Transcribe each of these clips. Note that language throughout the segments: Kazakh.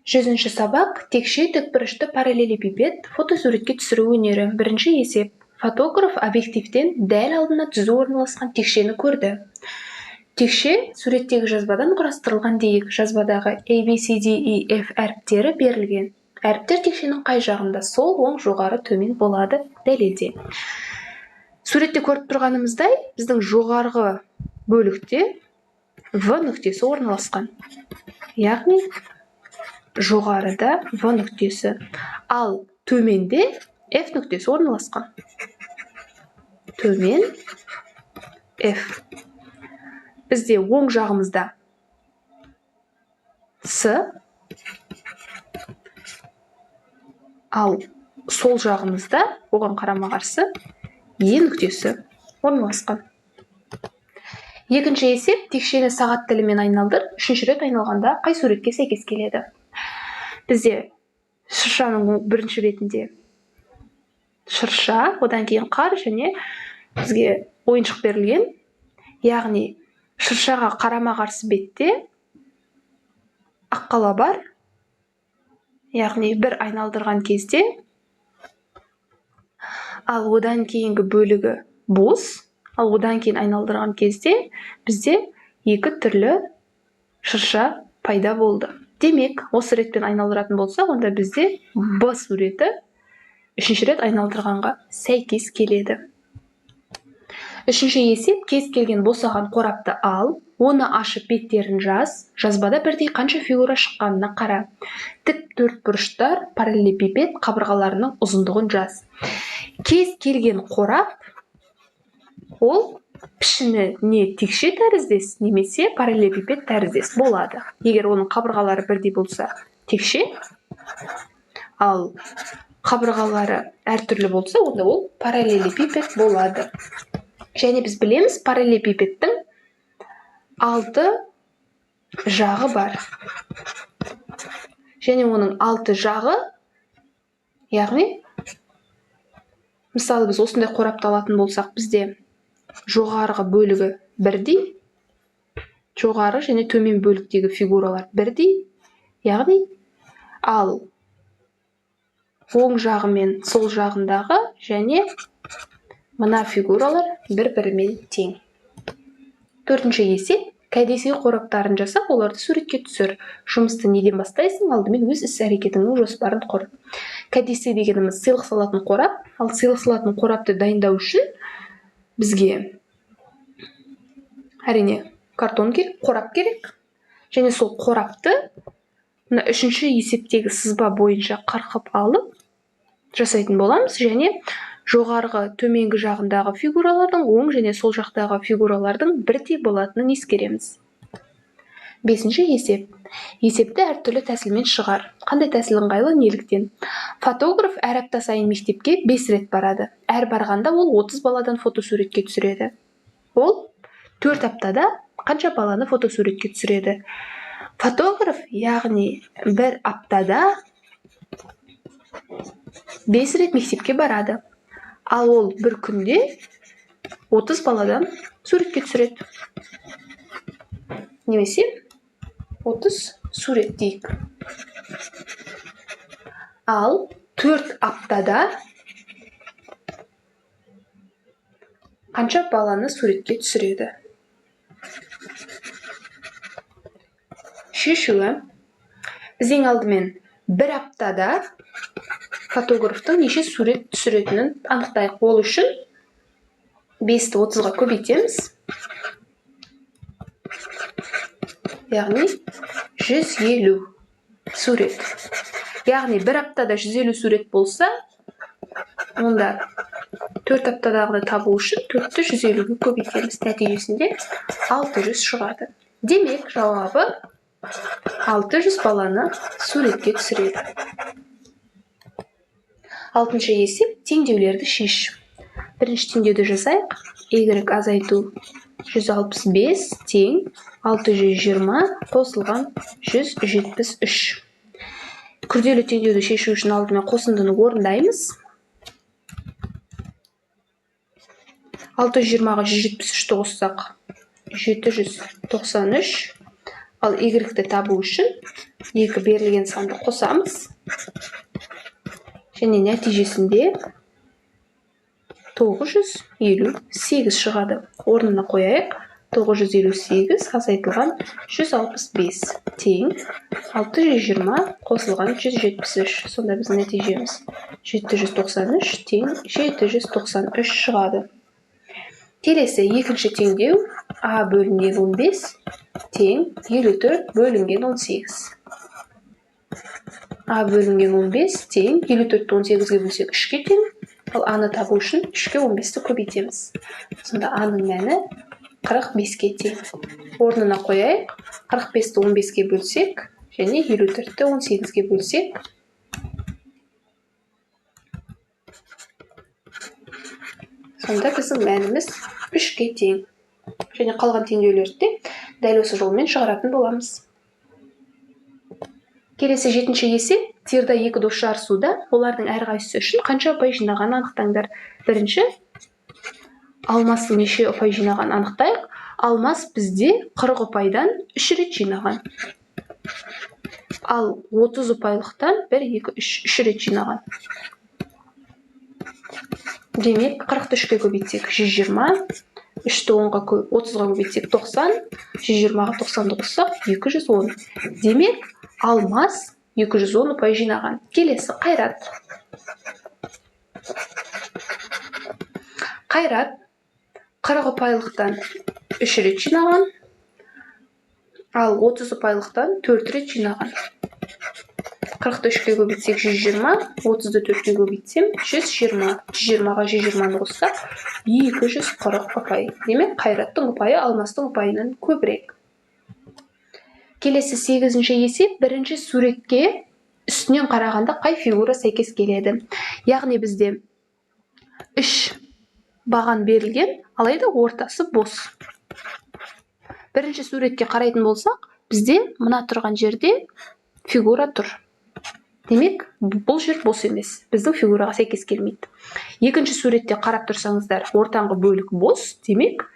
100-ші сабақ. Текше, тікбұрышты параллелепипед, фотосуретке түсіру өнері. Бірінші есеп. Фотограф объективтен дәл алдына түзу орналасқан текшені көрді. Текше суреттегі жазбадан құрастырылған дейік. Жазбадағы A, B, C, D, E, F әріптері берілген. Әріптер текшенің қай жағында сол, оң, жоғары, төмен болады, дәлелде. Суретте көріп тұрғанымыздай, біздің жоғарғы бөлікте В нүктесі орналасқан. Яғни жоғарыда В нүктесі, ал төменде F нүктесі орналасқан. Төмен F. Бізде оң жағымызда С, ал сол жағымызда оған қарама-қарсы Е нүктесі орналасқан. Екінші есеп. Текшені сағат тілімен айналдыр. Үшінші рет айналғанда қай суретке сәйкес келеді? Бізде шыршаның бірінші бетінде шырша, одан кейін қар және бізге ойыншық берілген. Яғни шыршаға қарама-қарсы бетте аққала бар. Яғни бір айналдырған кезде, ал одан кейінгі бөлігі бос, ал одан кейін айналдырған кезде бізде екі түрлі шырша пайда болды. Демек, осы ретпен айналдыратын болсақ, онда бізде Б суреті үшінші рет айналдырғанға сәйкес келеді. Үшінші есеп. Кез келген босаған қорапты ал, оны ашып беттерін жаз, жазбада бірдей қанша фигура шыққанына қара. Тік төртбұрыштар параллелепипед қабырғаларының ұзындығын жаз. Кез келген қорап ол пішіні не текше тәріздес, немесе параллелепипед тәріздес болады. Егер оның қабырғалары бірдей болса, текше, ал қабырғалары әртүрлі болса, онда ол параллелепипед болады. Және біз білеміз, параллелепипедтің 6 жағы бар. Және оның 6 жағы, яғни мысалы біз осындай қорапты алатын болсақ, бізде жоғарғы бөлігі бірдей, жоғары және төмен бөліктегі фигуралар бірдей, яғни ал оң жағы мен сол жағындағы және мына фигуралар бір-бірімен тең. Төртінші есеп. Кәдесый қораптарын жасап, оларды суретке түсір. Жұмысты неден бастайсың? Алдымен өз іс-әрекетіңнің жоспарын құр. Кәдесый дегеніміз сыйлық салатын қорап, ал сыйлық салатын қорапты дайындау үшін бізге әрине картон керек, қорап керек. Және сол қорапты мына үшінші есептегі сызба бойынша қырқып алып жасайтын боламыз. Және жоғарғы, төменгі жағындағы фигуралардың, оң және сол жақтағы фигуралардың бірдей болатынын ескереміз. Бесінші есеп. Есепті әртүрлі тәсілмен шығар. Қандай тәсіл ыңғайлы, неліктен? Фотограф әр апта сайын мектепке 5 рет барады. Әр барғанда ол 30 баладан фотосуретке түсіреді. Ол 4 аптада қанша баланы фотосуретке түсіреді? Фотограф, яғни бір аптада 5 рет мектепке барады. Ал ол бір күнде 30 баладан суретке түсіреді. Немесе 30 сурет дейік. Ал 4 аптада қанша баланы суретке түсіреді? Шешуі. Біз ең алдымен бір аптада фотографтың неше сурет түсіретінін анықтайық. Ол үшін 5-ті 30-ға көбейтеміз. Яғни 150 сурет. Яғни бір аптада 150 сурет болса, онда 4 аптадағыны табу үшін 4-ті 150-ге көбейтеміз. Нәтижесінде 600 шығады. Демек, жауабы 600 баланы суретке түсіреді. Алтыншы есеп. Теңдеулерді шеш. Бірінші теңдеуді жазайық. Y азайту 165 тең 620 қосылған 173. Күрделі теңдеуді шешу үшін алдымен қосындыны орындаймыз. 620-ға 173-ті қоссақ 793. Ал y-ті табу үшін Екі берілген санды қосамыз. Және нәтижесінде 958 шығады. Орнына қояйық. 958 азайтылған 165 тең 620 қосылған 173. Сонда біздің нәтижеміз 793 тең 793 шығады. Келесі екінші теңдеу А бөлінген 15 тең 54 бөлінген 18. А бөлінген 15 тең 54-ті 18-ге бөлсек 3-ке тең. Ал А-ны табу үшін 3-ке 15-ті көбейтеміз. Сонда А-ның мәні 45-ке тең. Орнына қояйық. 45-ті 15-ке бөлсек және 54-ті 18-ге бөлсек, сонда біздің мәніміз 3-ке тең. Және қалған теңдеулерді де дәл осы жолмен шығаратын боламыз. Келесі жетінші есеп. Тирда екі дос жарысуда, олардың әрқайсысы үшін қанша ұпай жинағанын анықтаңдар. Бірінші Алмастың неше ұпай жинағанын анықтайық. Алмас бізде 40 ұпайдан 3 рет жинаған. Ал 30 ұпайлықтан 1, 2, 3, 3 рет жинаған. Демек, 40-ты 3-ке көбейтсек 120, 3-ті 30-ға көбейтсек 90, 120-ға 90-ды қоссақ 210. Демек, Алмас 210 ұпай жинаған. Келесі Қайрат. Қайрат 40 ұпайлықтан 3 рет жинаған, ал 30 ұпайлықтан 4 рет жинаған. 40-ты 3-ке көбейтсек 120, 30-ды 4-ке көбейтсем 120. 120-ға 120-ны қоссақ 240 ұпай. Демек, Қайраттың ұпайы Алмастың ұпайынан көбірек. Келесі сегізінші есеп. Бірінші суретке үстінен қарағанда қай фигура сәйкес келеді? Яғни бізде 3 баған берілген, алайда ортасы бос. Бірінші суретке қарайтын болсақ, бізде мына тұрған жерде фигура тұр. Демек, бұл жер бос емес, біздің фигураға сәйкес келмейді. Екінші суретте қарап тұрсаңыздар, ортаңғы бөлік бос, демек,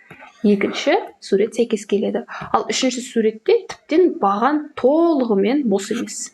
екінші сурет сәйкес келеді. Ал үшінші суретте тіптен баған толығымен бос емес.